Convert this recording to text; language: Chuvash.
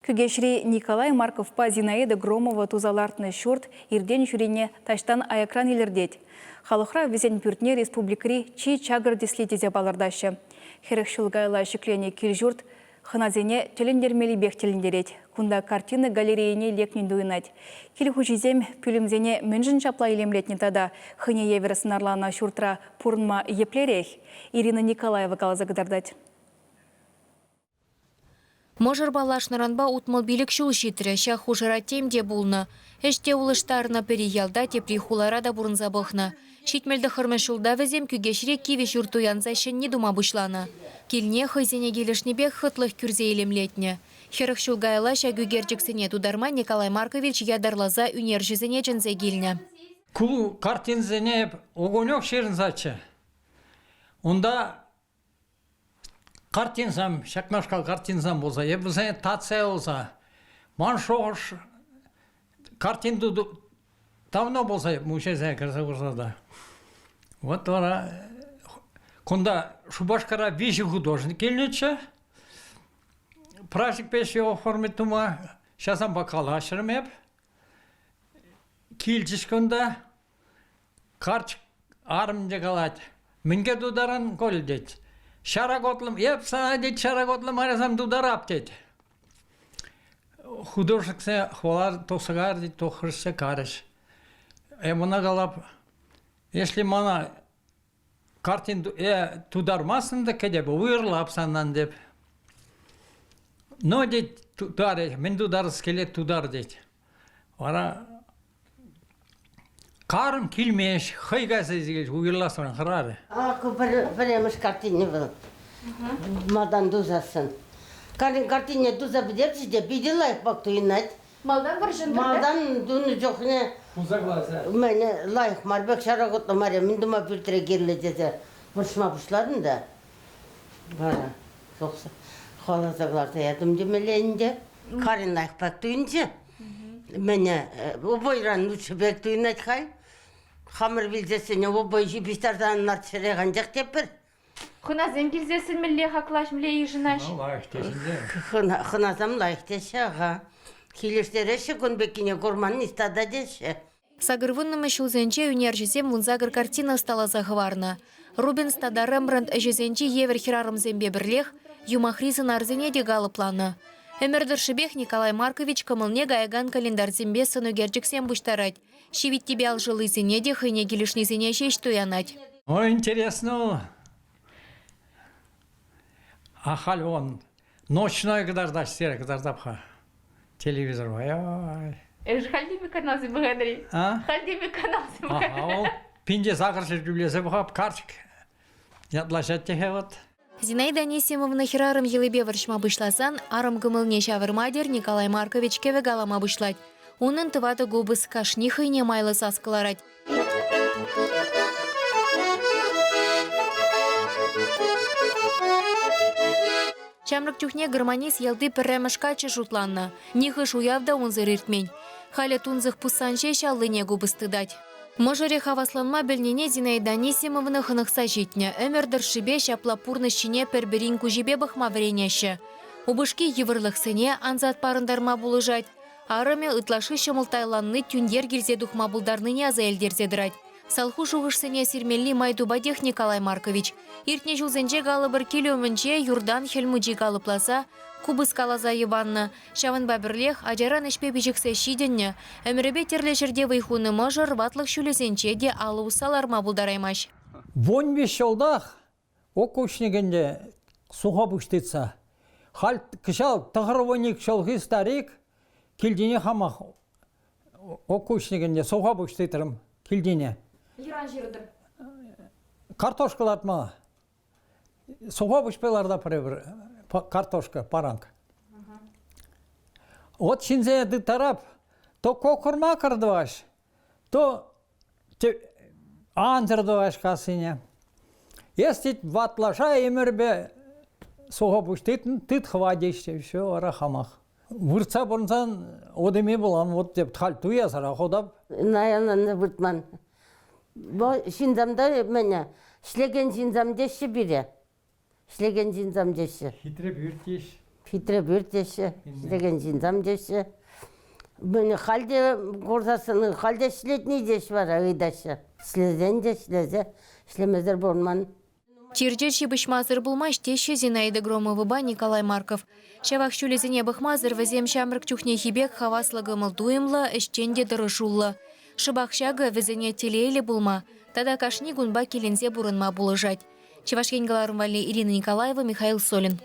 Кӳкеҫри Николай Марковпа Зинаида Громова туса лартнӑ ҫурт иртен-ҫӳрене таҫтан аякран илӗртет. Халӑхра вӗсен пӳртне республикӑри чи чакӑр тӗсли тесе палӑртаҫҫӗ. 40 ҫул каялла ҫӗкленӗ кил-ҫурт хӑнасене тӗлӗнтермеллипех тӗлӗнтерет. Кунта картина галерейине лекнӗн туйӑнать. Кил хуҫисем пӳлӗмсене мӗншӗн ҫапла илемлетнӗ тата хӑйне евӗр сӑнарланӑ ҫуртра пурӑнма еплерех? Ирина Николаева каласа кӑтартать. Мӑшӑр паллашнӑранпа 65 ҫул ҫитрӗ. Ҫак хушӑра тем те пулнӑ. Ӗҫ те улӑштарнӑ, пӗри ялта, тепри хулара та пурӑнса пӑхнӑ. 79 ҫулта вӗсем Кӳкеҫре кивӗ ҫурт туянса ҫӗнни тума пуҫланӑ. Килне хӑйсене килӗшнипех хӑтлӑх кӳрсе илемлетнӗ. 40 ҫул каялла ҫак ӳкерчӗксене тутарма Николай Маркович ятарласа ӳнерҫӗсене чӗнсе килнӗ. Ку картинсене огонек ҫырӑнсаччӗ. Унта Картинсем, ҫакнашкал картинсем пулса, эп вӗсене татса юлса, ман шухӑш картин давно пулса музейсене кӗрсе курса та. Вот вара кунта Шупашкара виҫӗ художник килнӗччӗ. Праздник пеҫе оформить тума. Ҫасампа калаҫрӑм эп. Килчӗҫ кунта. Карчӑк арӑм те калать, мӗнке тутаран, Коль, тет. Ҫара котлӑм, эп сана, тет, ҫара котлӑм арасам тутарап, тет. Художниксене хвалар тухса кар, тет, тухрӗҫ карӗҫ. Эп ӑна калап, если мана картин э, тутармастӑн та кӗтеп, уйӑрлап саннан деп. Ну, тет, тутар, мӗн тутарас килет, тутар, тет. Вара карӑм килмест, хӑй кайса илсе уйрӑласран хӑрарӗ. Ку пӗрремӗш картине вӑл малтан тусассӑн. Картине туса пӗтерчӗ те питӗ лайӑх пек туйӑнать. Малтан вӑрҫӑн Малтан тунӑ чухне мӗн лайӑх мар пек ҫара мар, мӗн тума пӳртре кирлӗ тесе вӑрҫма пуҫларӑм та. Вара тухса хӑваласа кӑларса ятӑм темелле ӗнтӗ. Карин лайӑх пек туйӑнчӗ. Мӗне обойран лучше пек туйӑнать халь. Хамӑр вилсессӗн обой ҫыпӑҫтарсан лартсӑрех анчах тепӗр. Хӑнасем килсессӗн мӗнле хаклаҫ, мӗнле йышӑнаҫ? Лайӑх теҫҫӗ. Хӑнасем лайӑх теҫҫӗ, аха. Килӗштереҫҫӗ кун пеккине курман ниҫта та теҫҫӗ. Сакӑрвуннӑмӗш ҫулсенче ӳнерҫӗсем вунсакӑр картина ӑсталаса хӑварнӑ. Рубенс тата Рембрандт ӗҫӗсенчи евӗр хӗрарӑмсемпе пӗрлех юмахри сӑнарсене те калӑпланӑ. Ӗмӗр тӑршшӗпех Николай Маркович кӑмӑлне каякан календарьсемпе сӑнӳкерчӗксем пуҫтарать. Ҫивиттипе алшӑллисене те хӑйне килӗшнисене ҫеҫ туянать. Ой, интересно. Ахаль он ночной кӑтартаҫ терӗ кӑтартап-ха. Телевизорпа. Ай. Эш хальтипе каналсем пӑхатӑр-и? А? Хальтипе каналсем Ага, ол пинте сахӑр ҫӗртӳлесе пӑхап, карчӑк ятлаҫать те вот. Зинаида Анисимовна хӗрарӑм йӑлипе вӑрҫма пуҫласан арӑм кӑмӑлне ҫавӑрма тер Николай Маркович кӗвӗ калама пуҫлать. Унӑн тӑватӑ купӑс кашни хӑйне майлӑ сас кӑларать. Ҫамрӑк чухне гармонист ялти пӗрремӗш каччӑ шутланнӑ. Нихӑш уяв та унсӑр иртмен. Халӗ тунсӑх пуссан ҫеҫ аллине купӑс тытать. Мӑшӑрӗ хавасланма пӗлнине Зинаида Анисимовна хӑнӑхса ҫитнӗ. Ӗмӗр тӑршшӗпе ҫапла пурнӑҫ ҫине пӗр-пӗрин куҫӗпе пӑхма вӗренеҫҫӗ. Упӑшки йывӑрлӑхсене ансат парӑнтарма пулӑшать. Арӑмӗ ытлашши ҫӑмӑлттайланни тӳнтер килсе тухма пултарнине аса илтерсе тӑрать. Салху шухӑшсене сирмелли май тупатех Николай Маркович. Иртнӗ ҫулсенче калӑпӑр кил умӗнче юртан Хӗл Мучи калӑпласа, купӑс каласа йӑпаннӑ. Ҫавӑнпа пӗрлех ачаран ӗҫпе пиҫӗхсе ҫитӗннӗ, ӗмӗрӗпе тӗрлӗ ҫӗрте вӑй хунӑ мӑшӑр ватлӑх ҫулӗсенче те алӑ усса ларма пултараймасть. Вунвиҫ ҫултах Окучник ӗнтӗ суха пуҫ тытса. Халь кӑҫал тӑхӑрвунник ҫулхи старик килтине хамах окучник ӗнтӗ суха пуҫ тытрӑм килтине. Йӑран ҫыртӑр. Картошка лартма. Суха пуҫпа лартап пӗр картошка, паранг. Вот ҫынсене тыттарап, то кокӑр-макӑр тӑваҫ, то ансӑр тӑваҫ кассине. Эс тет ватлаша ӗмӗрпе суха пуҫ тытнӑ, тыт хӑва теҫҫӗ, все вара хамах. Выртса пурӑнсан одеме пулан, вот деп халь туясара ходап. Наянланса выртман. Ҫынсам та мӗне, ӗҫлекен ҫынсам теҫҫӗ пире. Ӗҫлекен ҫынсам теҫҫӗ. Хитре пӳрт теҫ. Хитре пӳрт теҫҫӗ, ӗҫлекен ҫынсем теҫҫӗ. Мӗн халь те курсассӑн халь те ӗҫлетни теҫ вара ыйтаҫҫӗ. Ӗҫлесен те ӗҫлесе, ӗҫлемесӗр пурӑнман. Чир-чӗр ҫыпӑҫмасӑр пулмасть теҫҫӗ Зинаида Громовӑпа Николай Марков. Ҫавах ҫулӗсене пӑхмасӑр вӗсем ҫамрӑк чухнехи пек хаваслӑ кӑмӑл-туйӑмлӑ, ӗҫчен те тӑрӑшуллӑ. Шӑпах ҫакӑ вӗсене телейлӗ пулма тата кашни кунпа киленсе пурӑнма пулӑшать. Чӑваш Ен кӑларӑм валли Ирина Николаева, Михаил Солин.